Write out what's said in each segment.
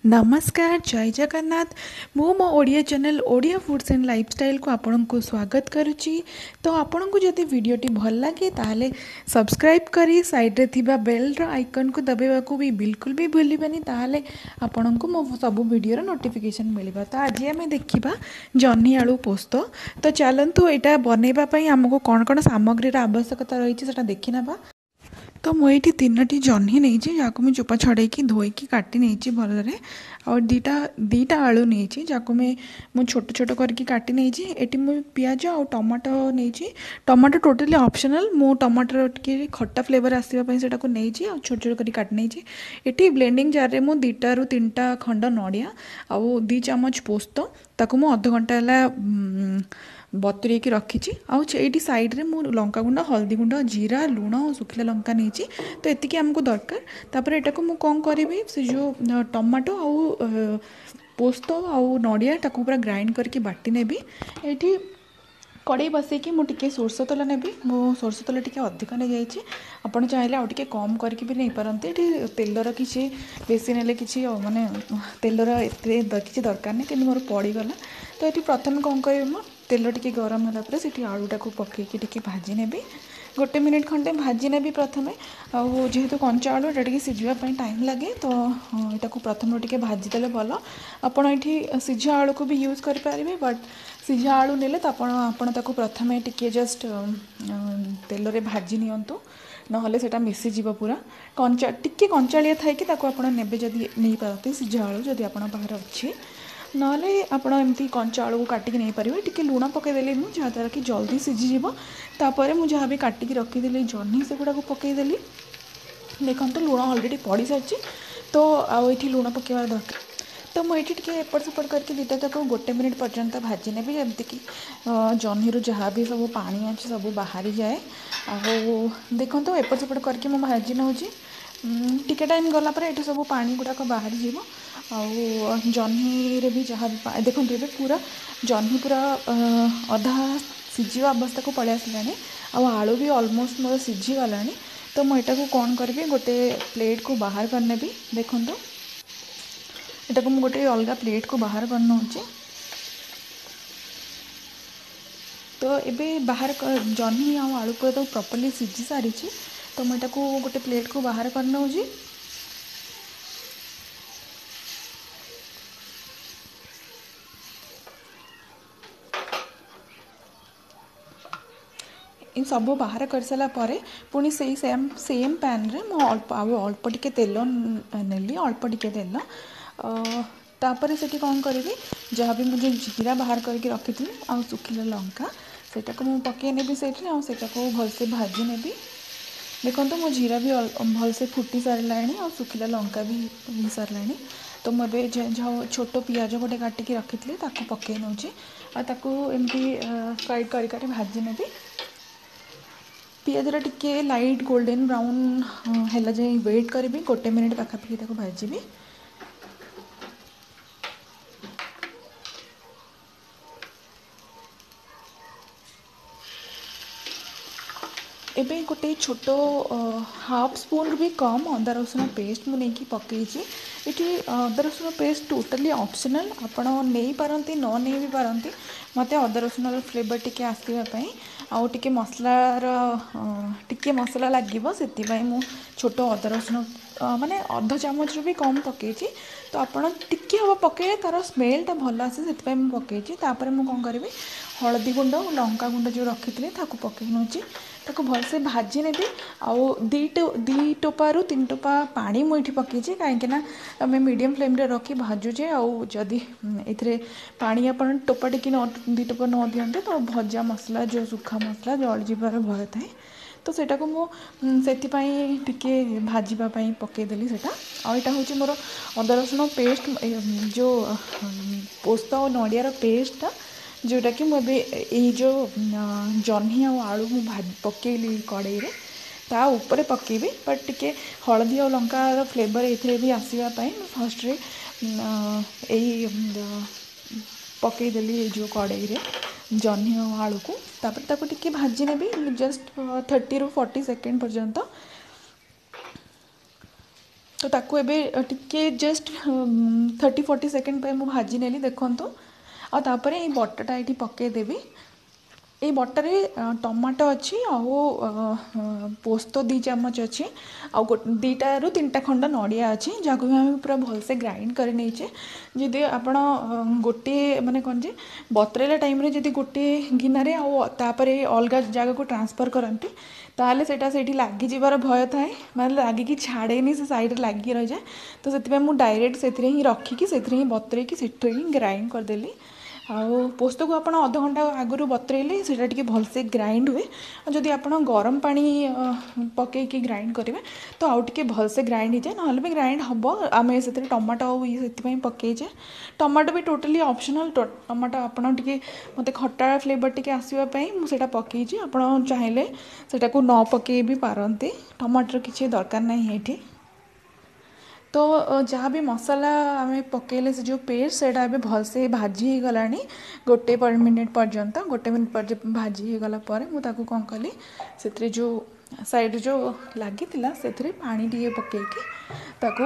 ନମସ୍କାର, ଜୟ ଜଗନ୍ନାଥ। ମୁଁ ମୋ Odia channel Odia foods and ଲାଇଫଷ୍ଟାଇଲ୍କୁ ଆପଣଙ୍କୁ ସ୍ୱାଗତ କରୁଛି। ତ ଆପଣଙ୍କୁ ଯଦି ଭିଡ଼ିଓଟି ଭଲ ଲାଗେ, ତାହେଲେ ସବସ୍କ୍ରାଇବ୍ କରି ସାଇଡ଼୍ରେ ଥିବା ବେଲ୍ର ଆଇକନ୍କୁ ଦବାଇବାକୁ ବି ବିଲକୁଲ ବି ଭୁଲିବେନି। ତାହେଲେ ଆପଣଙ୍କୁ ମୋ ସବୁ ଭିଡ଼ିଓର ନୋଟିଫିକେସନ୍ ମିଳିବ। ତ ଆଜି ଆମେ ଦେଖିବା ଜହ୍ନି ଆଳୁ ପୋସ୍ତ। ତ ଚାଲନ୍ତୁ, ଏଇଟା ବନେଇବା ପାଇଁ ଆମକୁ କ'ଣ କ'ଣ ସାମଗ୍ରୀର ଆବଶ୍ୟକତା ରହିଛି, ସେଇଟା ଦେଖିନେବା। ତ ମୁଁ ଏଇଠି 3ଟି ଜହ୍ନି ନେଇଛି, ଯାହାକୁ ମୁଁ ଚୋପା ଛଡ଼େଇକି ଧୋଇକି କାଟି ନେଇଛି ଭଲରେ। ଆଉ 2ଟା ଆଳୁ ନେଇଛି, ଯାହାକୁ ମୁଁ ଛୋଟ ଛୋଟ କରିକି କାଟି ନେଇଛି। ଏଠି ମୁଁ ପିଆଜ ଆଉ ଟମାଟୋ ନେଇଛି। Tomato totally optional. ମୁଁ ଟମାଟୋର ଟିକେ ଖଟା ଫ୍ଲେଭର୍ ଆସିବା ପାଇଁ ସେଇଟାକୁ ନେଇଛି ଆଉ ଛୋଟ ଛୋଟ କରି କାଟି ନେଇଛି। ଏଠି ବ୍ଲେଣ୍ଡିଂ ଜାର୍ରେ ମୁଁ 2ଟାରୁ 3ଟା ଖଣ୍ଡ ନଡ଼ିଆ ଆଉ 2 ଚାମଚ ପୋସ୍ତ, ତାକୁ ମୁଁ ଅଧଘଣ୍ଟା ହେଲା ବତୁରେଇକି ରଖିଛି। ଆଉ ଏଇଠି ସାଇଡ଼୍ରେ ମୁଁ ଲଙ୍କାଗୁଣ୍ଡ, ହଳଦୀ ଗୁଣ୍ଡ, ଜିରା, ଲୁଣ ଆଉ ଶୁଖିଲା ଲଙ୍କା ନେଇଛି। ତ ଏତିକି ଆମକୁ ଦରକାର। ତାପରେ ଏଟାକୁ ମୁଁ କ'ଣ କରିବି, ସେ ଯେଉଁ ଟମାଟୋ ଆଉ ପୋସ୍ତ ଆଉ ନଡ଼ିଆ, ତାକୁ ପୁରା ଗ୍ରାଇଣ୍ଡ କରିକି ବାଟି ନେବି। ଏଇଠି କଡ଼େଇ ବସେଇକି ମୁଁ ଟିକେ ସୋରିଷ ତେଲ ନେବି। ମୁଁ ସୋରିଷ ତେଲ ଟିକେ ଅଧିକ ନେଇଯାଇଛି, ଆପଣ ଚାହିଁଲେ ଆଉ ଟିକେ କମ୍ କରିକି ବି ନେଇପାରନ୍ତି। ଏଠି ତେଲର କିଛି ବେଶୀ ନେଲେ କିଛି ମାନେ ତେଲର ଏତେ କିଛି ଦରକାର ନାହିଁ, କିନ୍ତୁ ମୋର ପଡ଼ିଗଲା। ତ ଏଠି ପ୍ରଥମେ କ'ଣ କରିବି, ମୁଁ ତେଲ ଟିକେ ଗରମ ହେଲା ପରେ ସେଠି ଆଳୁଟାକୁ ପକାଇକି ଟିକେ ଭାଜି ନେବି। 1 ମିନିଟ୍ ଖଣ୍ଡେ ଭାଜି ନେବି ପ୍ରଥମେ। ଆଉ ଯେହେତୁ କଞ୍ଚା ଆଳୁ, ଏଇଟା ଟିକେ ସିଝିବା ପାଇଁ ଟାଇମ୍ ଲାଗେ, ତ ଏଟାକୁ ପ୍ରଥମରୁ ଟିକେ ଭାଜିଦେଲେ ଭଲ। ଆପଣ ଏଠି ସିଝା ଆଳୁକୁ ବି ୟୁଜ୍ କରିପାରିବେ, ବଟ୍ ସିଝା ଆଳୁ ନେଲେ ତ ଆପଣ ତାକୁ ପ୍ରଥମେ ଟିକେ ଜଷ୍ଟ ତେଲରେ ଭାଜି ନିଅନ୍ତୁ, ନହେଲେ ସେଇଟା ମିଶିଯିବ ପୁରା। କଞ୍ଚା ଟିକେ କଞ୍ଚାଳିଆ ଥାଇକି ତାକୁ ଆପଣ ନେବେ ଯଦି ନେଇପାରନ୍ତି, ସିଝା ଆଳୁ ଯଦି ଆପଣଙ୍କ ପାଖରେ ଅଛି। ନହେଲେ ଆପଣ ଏମିତି କଞ୍ଚା ଆଳୁକୁ କାଟିକି ନେଇପାରିବେ। ଟିକେ ଲୁଣ ପକାଇଦେଲି ମୁଁ, ଯାହାଦ୍ୱାରା କି ଜଲ୍ଦି ସିଝିଯିବ। ତାପରେ ମୁଁ ଯାହା ବି କାଟିକି ରଖିଥିଲି ଜହ୍ନି, ସେଗୁଡ଼ାକୁ ପକାଇଦେଲି। ଦେଖନ୍ତୁ, ଲୁଣ ଅଲରେଡ଼ି ପଡ଼ିସାରିଛି, ତ ଆଉ ଏଇଠି ଲୁଣ ପକାଇବା ଦରକାର। ତ ମୁଁ ଏଇଠି ଟିକେ ଏପଟ ସେପଟ କରିକି 2ଟା ଯାକ 1 ମିନିଟ୍ ପର୍ଯ୍ୟନ୍ତ ଭାଜି ନେବି, ଯେମିତିକି ଜହ୍ନିରୁ ଯାହା ବି ସବୁ ପାଣି ଅଛି ସବୁ ବାହାରିଯାଏ। ଆଉ ଦେଖନ୍ତୁ, ଏପଟ ସେପଟ କରିକି ମୁଁ ଭାଜି ନେଉଛି। ଟିକେ ଟାଇମ୍ ଗଲା ପରେ ଏଠି ସବୁ ପାଣି ଗୁଡ଼ାକ ବାହାରିଯିବ ଆଉ ଜହ୍ନିରେ ବି ଯାହା ବି। ଦେଖନ୍ତୁ, ଏବେ ପୁରା ଜହ୍ନି ପୁରା ଅଧା ସିଝିବା ଅବସ୍ଥାକୁ ପଳେଇ ଆସିଲାଣି ଆଉ ଆଳୁ ବି ଅଲମୋଷ୍ଟ ମୋର ସିଝିଗଲାଣି। ତ ମୁଁ ଏଟାକୁ କ'ଣ କରିବି, ଗୋଟେ ପ୍ଲେଟ୍କୁ ବାହାର କରିନେବି। ଦେଖନ୍ତୁ, ଏଟାକୁ ମୁଁ ଗୋଟେ ଅଲଗା ପ୍ଲେଟ୍କୁ ବାହାର କରିନେଉଛି। ତ ଏବେ ବାହାର ଜହ୍ନି ଆଉ ଆଳୁ ପୁରା ତ ପ୍ରପରଲି ସିଝି ସାରିଛି। ତ ମୁଁ ଏଟାକୁ ଗୋଟେ ପ୍ଲେଟ୍କୁ ବାହାର କରିନେଉଛି। ସବୁ ବାହାର କରିସାରିଲା ପରେ ପୁଣି ସେଇ ସେମ୍ ପ୍ୟାନ୍ରେ ମୁଁ ଅଳ୍ପ ଆଉ ଅଳ୍ପ ଟିକେ ତେଲ ନେଲି, ଅଳ୍ପ ଟିକେ ତେଲ। ତାପରେ ସେଠି କ'ଣ କରିବି, ଯାହା ବି ମୁଁ ଯେଉଁ ଜିରା ବାହାର କରିକି ରଖିଥିଲି ଆଉ ଶୁଖିଲା ଲଙ୍କା, ସେଇଟାକୁ ମୁଁ ପକାଇ ନେବି ସେଇଥିରେ ଆଉ ସେଇଟାକୁ ଭଲସେ ଭାଜି ନେବି। ଦେଖନ୍ତୁ, ମୋ ଜିରା ବି ଭଲସେ ଫୁଟି ସାରିଲାଣି ଆଉ ଶୁଖିଲା ଲଙ୍କା ବି ହେଇସାରିଲାଣି। ତ ମୁଁ ଏବେ ଯାହା ଛୋଟ ପିଆଜ ଗୋଟେ କାଟିକି ରଖିଥିଲି, ତାକୁ ପକାଇ ନେଉଛି ଆଉ ତାକୁ ଏମିତି ଫ୍ରାଏ କରି କରି ଭାଜି ନେବି। ପିଆଜଟା ଟିକେ ଲାଇଟ୍ ଗୋଲ୍ଡେନ୍ ବ୍ରାଉନ୍ ହେଲା ଯାଏଁ ୱେଟ୍ କରିବି। 1 ମିନିଟ୍ ପାଖାପାଖି ତାକୁ ଭାଜିବି। ଏବେ ଗୋଟେ ଛୋଟ ହାଫ୍ ସ୍ପୁନ୍ରୁ ବି କମ୍ ଅଦା ରସୁଣ ପେଷ୍ଟ ମୁଁ ନେଇକି ପକାଇଛି ଏଠି। ଅଦା ରସୁଣ ପେଷ୍ଟ ଟୋଟାଲି ଅପସନାଲ୍, ଆପଣ ନେଇପାରନ୍ତି, ନ ନେଇ ବି ପାରନ୍ତି। ମୋତେ ଅଦା ରସୁଣର ଫ୍ଲେଭର୍ ଟିକେ ଆସିବା ପାଇଁ ଆଉ ଟିକେ ମସଲାର ଟିକେ ମସଲା ଲାଗିବ, ସେଥିପାଇଁ ମୁଁ ଛୋଟ ଅଦା ରସୁଣ ମାନେ ଅଧ ଚାମଚରୁ ବି କମ୍ ପକାଇଛି। ତ ଆପଣ ଟିକେ ହେବ ପକାଇଲେ ତା'ର ସ୍ମେଲ୍ଟା ଭଲ ଆସେ, ସେଥିପାଇଁ ମୁଁ ପକାଇଛି। ତାପରେ ମୁଁ କ'ଣ କରିବି, ହଳଦୀ ଗୁଣ୍ଡ, ଲଙ୍କା ଗୁଣ୍ଡ ଯେଉଁ ରଖିଥିଲି, ତାକୁ ପକାଇ ନେଉଛି। ତାକୁ ଭଲସେ ଭାଜି ନେବି। ଆଉ 2 ଟୋପାରୁ 3 ଟୋପା ପାଣି ମୁଁ ଏଇଠି ପକାଇଛି, କାହିଁକିନା ଆମେ ମିଡ଼ିୟମ୍ ଫ୍ଲେମ୍ରେ ରଖି ଭାଜୁଛେ। ଆଉ ଯଦି ଏଥିରେ ପାଣି ଆପଣ ଟୋପା ଟିକେ ନ 2 ଟୋପା ନ ଦିଅନ୍ତି, ତ ଭଜା ମସଲା ଯେଉଁ ଶୁଖା ମସଲା ଜଳିଯିବାର ଭୟ ଥାଏ। ତ ସେଇଟାକୁ ମୁଁ ସେଥିପାଇଁ ଟିକେ ଭାଜିବା ପାଇଁ ପକାଇଦେଲି ସେଇଟା। ଆଉ ଏଇଟା ହେଉଛି ମୋର ଅଦା ରସୁଣ ପେଷ୍ଟ, ଯେଉଁ ପୋସ୍ତ ଆଉ ନଡ଼ିଆର ପେଷ୍ଟଟା, ଯେଉଁଟାକି ମୁଁ ଏବେ ଏଇ ଯେଉଁ ଜହ୍ନି ଆଉ ଆଳୁ ମୁଁ ପକାଇଲି କଡ଼େଇରେ, ତା ଉପରେ ପକାଇବି। ବଟ୍ ଟିକେ ହଳଦୀ ଆଉ ଲଙ୍କାର ଫ୍ଲେଭର୍ ଏଥିରେ ବି ଆସିବା ପାଇଁ ମୁଁ ଫାର୍ଷ୍ଟରେ ଏଇ ପକାଇଦେଲି ଏଇ ଯେଉଁ କଡ଼େଇରେ ଜହ୍ନି ଆଉ ଆଳୁକୁ। ତାପରେ ତାକୁ ଟିକେ ଭାଜି ନେବି ଜଷ୍ଟ 30ରୁ 40 ସେକେଣ୍ଡ ପର୍ଯ୍ୟନ୍ତ। ତ ତାକୁ ଏବେ ଟିକେ ଜଷ୍ଟ 30-40 ସେକେଣ୍ଡ ପାଇଁ ମୁଁ ଭାଜି ନେଲି ଦେଖନ୍ତୁ। ଆଉ ତାପରେ ଏଇ ବଟାଟା ଏଇଠି ପକାଇଦେବି। ଏଇ ବଟାରେ ଟମାଟୋ ଅଛି ଆଉ ପୋସ୍ତ 2 ଚାମଚ ଅଛି ଆଉ 2ଟାରୁ 3ଟା ଖଣ୍ଡ ନଡ଼ିଆ ଅଛି, ଯାହାକୁ ବି ଆମେ ପୁରା ଭଲସେ ଗ୍ରାଇଣ୍ଡ କରି ନେଇଛେ। ଯଦି ଆପଣ ଗୋଟିଏ ମାନେ କ'ଣ ଯେ ବତୁରେଇଲା ଟାଇମ୍ରେ ଯଦି ଗୋଟିଏ ଗିନାରେ ଆଉ ତାପରେ ଅଲଗା ଜାଗାକୁ ଟ୍ରାନ୍ସଫର୍ କରନ୍ତି, ତାହେଲେ ସେଇଟା ସେଇଠି ଲାଗିଯିବାର ଭୟ ଥାଏ, ମାନେ ଲାଗିକି ଛାଡ଼େନି, ସେ ସାଇଡ଼୍ରେ ଲାଗିକି ରହିଯାଏ। ତ ସେଥିପାଇଁ ମୁଁ ଡାଇରେକ୍ଟ ସେଥିରେ ହିଁ ରଖିକି ସେଥିରେ ହିଁ ବତୁରେଇକି ସେଥିରେ ହିଁ ଗ୍ରାଇଣ୍ଡ କରିଦେଲି। ଆଉ ପୋସ୍ତକୁ ଆପଣ ଅଧଘଣ୍ଟା ଆଗରୁ ବତୁରେଇଲେ ସେଇଟା ଟିକେ ଭଲସେ ଗ୍ରାଇଣ୍ଡ ହୁଏ। ଆଉ ଯଦି ଆପଣ ଗରମ ପାଣି ପକେଇକି ଗ୍ରାଇଣ୍ଡ କରିବେ ତ ଆଉ ଟିକେ ଭଲସେ ଗ୍ରାଇଣ୍ଡ ହେଇଯାଏ, ନହେଲେ ବି ଗ୍ରାଇଣ୍ଡ ହେବ। ଆମେ ସେଥିରେ ଟମାଟୋ ଆଉ ଇଏ ସେଥିପାଇଁ ପକେଇଛେ। ଟମାଟୋ ବି ଟୋଟାଲି ଅପସନାଲ୍। ଟମାଟୋ ଆପଣ ଟିକେ ମୋତେ ଖଟା ଫ୍ଲେଭର୍ ଟିକେ ଆସିବା ପାଇଁ ମୁଁ ସେଇଟା ପକେଇଛି, ଆପଣ ଚାହିଁଲେ ସେଇଟାକୁ ନ ପକେଇ ବି ପାରନ୍ତି, ଟମାଟୋର କିଛି ଦରକାର ନାହିଁ ଏଇଠି। ତ ଯାହା ବି ମସଲା ଆମେ ପକେଇଲେ ସେ ଯେଉଁ ପେଷ୍ଟ ସେଇଟା ଏବେ ଭଲସେ ଭାଜି ହେଇଗଲାଣି ଗୋଟେ ମିନିଟ୍ ପର୍ଯ୍ୟନ୍ତ। ଗୋଟେ ମିନିଟ୍ ପର୍ଯ୍ୟନ୍ତ ଭାଜି ହେଇଗଲା ପରେ ମୁଁ ତାକୁ କ'ଣ କଲି, ସେଥିରେ ଯେଉଁ ସାଇଡ଼୍ରେ ଯେଉଁ ଲାଗିଥିଲା ସେଥିରେ ପାଣି ଟିକେ ପକେଇକି ତାକୁ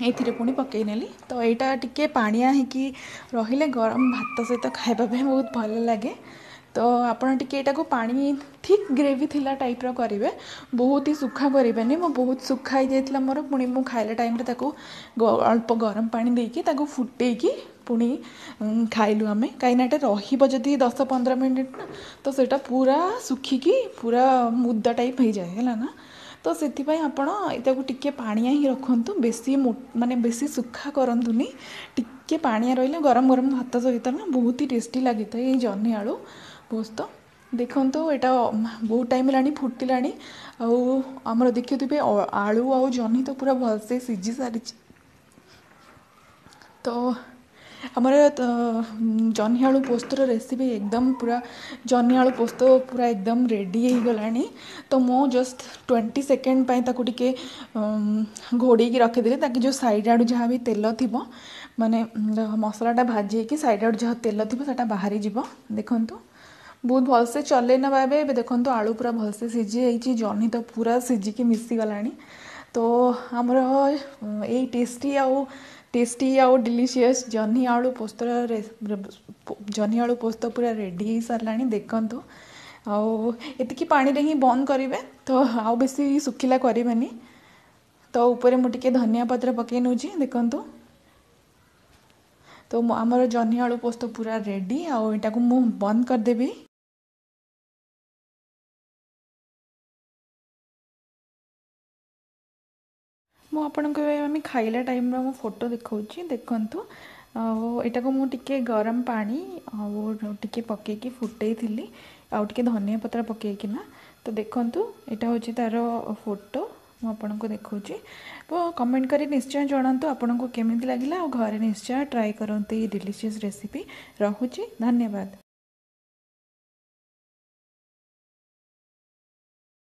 ଏଇଥିରେ ପୁଣି ପକେଇ ନେଲି। ତ ଏଇଟା ଟିକେ ପାଣିଆ ହେଇକି ରହିଲେ ଗରମ ଭାତ ସହିତ ଖାଇବା ପାଇଁ ବହୁତ ଭଲ ଲାଗେ। ତ ଆପଣ ଟିକେ ଏଇଟାକୁ ପାଣି ଥିକ୍ ଗ୍ରେଭି ଥିଲା ଟାଇପ୍ର କରିବେ, ବହୁତ ହି ଶୁଖା କରିବେନି। ମୁଁ ବହୁତ ଶୁଖା ହେଇଯାଇଥିଲା ମୋର, ପୁଣି ମୁଁ ଖାଇଲା ଟାଇମ୍ରେ ତାକୁ ଅଳ୍ପ ଗରମ ପାଣି ଦେଇକି ତାକୁ ଫୁଟେଇକି ପୁଣି ଖାଇଲୁ ଆମେ। କାହିଁକିନା ଏଇଟା ରହିବ ଯଦି 10-15 ମିନିଟ୍ ନା, ତ ସେଇଟା ପୁରା ଶୁଖିକି ପୁରା ମୁଦା ଟାଇପ୍ ହେଇଯାଏ, ହେଲା ନା। ତ ସେଥିପାଇଁ ଆପଣ ଏଟାକୁ ଟିକେ ପାଣିଆ ହିଁ ରଖନ୍ତୁ, ବେଶୀ ମାନେ ବେଶୀ ଶୁଖା କରନ୍ତୁନି। ଟିକେ ପାଣିଆ ରହିଲେ ଗରମ ଗରମ ଭାତ ସହିତ ନା ବହୁତ ହି ଟେଷ୍ଟି ଲାଗିଥାଏ ଏଇ ଜହ୍ନି ଆଳୁ ପୋସ୍ତ। ଦେଖନ୍ତୁ ଏଇଟା ବହୁତ ଟାଇମ୍ ହେଲାଣି ଫୁଟିଲାଣି, ଆଉ ଆମର ଦେଖୁଥିବେ ଆଳୁ ଆଉ ଜହ୍ନି ତ ପୁରା ଭଲସେ ସିଝି ସାରିଛି। ତ ଆମର ଜହ୍ନି ଆଳୁ ପୋସ୍ତର ରେସିପି ଏକଦମ ପୁରା ଜହ୍ନି ଆଳୁ ପୋସ୍ତ ପୁରା ଏକଦମ ରେଡ଼ି ହେଇଗଲାଣି। ତ ମୁଁ ଜଷ୍ଟ 20 ସେକେଣ୍ଡ ପାଇଁ ତାକୁ ଟିକେ ଘୋଡ଼େଇକି ରଖିଦେଲି, ତାକି ଯେଉଁ ସାଇଡ଼୍ ଆଡ଼ୁ ଯାହା ବି ତେଲ ଥିବ, ମାନେ ମସଲାଟା ଭାଜି ହେଇକି ସାଇଡ଼୍ ଆଡ଼ୁ ଯାହା ତେଲ ଥିବ ସେଇଟା ବାହାରିଯିବ। ଦେଖନ୍ତୁ ବହୁତ ଭଲସେ ଚଲେଇ ନେବା ଏବେ। ଏବେ ଦେଖନ୍ତୁ ଆଳୁ ପୁରା ଭଲସେ ସିଝି ଯାଇଛି, ଜହ୍ନି ତ ପୁରା ସିଝିକି ମିଶିଗଲାଣି। ତ ଆମର ଏଇ ଟେଷ୍ଟି ଆଉ ଡେଲିସିୟସ୍ ଜହ୍ନି ଆଳୁ ପୋସ୍ତର ଜହ୍ନି ଆଳୁ ପୋସ୍ତ ପୁରା ରେଡ଼ି ହେଇସାରିଲାଣି। ଦେଖନ୍ତୁ ଆଉ ଏତିକି ପାଣିରେ ହିଁ ବନ୍ଦ କରିବେ, ତ ଆଉ ବେଶୀ ଶୁଖିଲା କରିବେନି। ତ ଉପରେ ମୁଁ ଟିକେ ଧନିଆ ପତ୍ର ପକେଇ ନେଉଛି। ଦେଖନ୍ତୁ ତ ଆମର ଜହ୍ନି ଆଳୁ ପୋସ୍ତ ପୁରା ରେଡ଼ି, ଆଉ ଏଇଟାକୁ ମୁଁ ବନ୍ଦ କରିଦେବି। ମୁଁ ଆପଣଙ୍କୁ ଏବେ ଆମେ ଖାଇଲା ଟାଇମ୍ର ମୁଁ ଫଟୋ ଦେଖାଉଛି। ଦେଖନ୍ତୁ ଆଉ ଏଇଟାକୁ ମୁଁ ଟିକେ ଗରମ ପାଣି ଆଉ ଟିକେ ପକେଇକି ଫୁଟେଇଥିଲି, ଆଉ ଟିକେ ଧନିଆ ପତ୍ର ପକେଇକିନା। ତ ଦେଖନ୍ତୁ ଏଇଟା ହେଉଛି ତା'ର ଫଟୋ, ମୁଁ ଆପଣଙ୍କୁ ଦେଖାଉଛି। ତ କମେଣ୍ଟ କରି ନିଶ୍ଚୟ ଜଣାନ୍ତୁ ଆପଣଙ୍କୁ କେମିତି ଲାଗିଲା, ଆଉ ଘରେ ନିଶ୍ଚୟ ଟ୍ରାଏ କରନ୍ତୁ ଏଇ ଡେଲିସିୟସ୍ ରେସିପି। ରହୁଛି, ଧନ୍ୟବାଦ।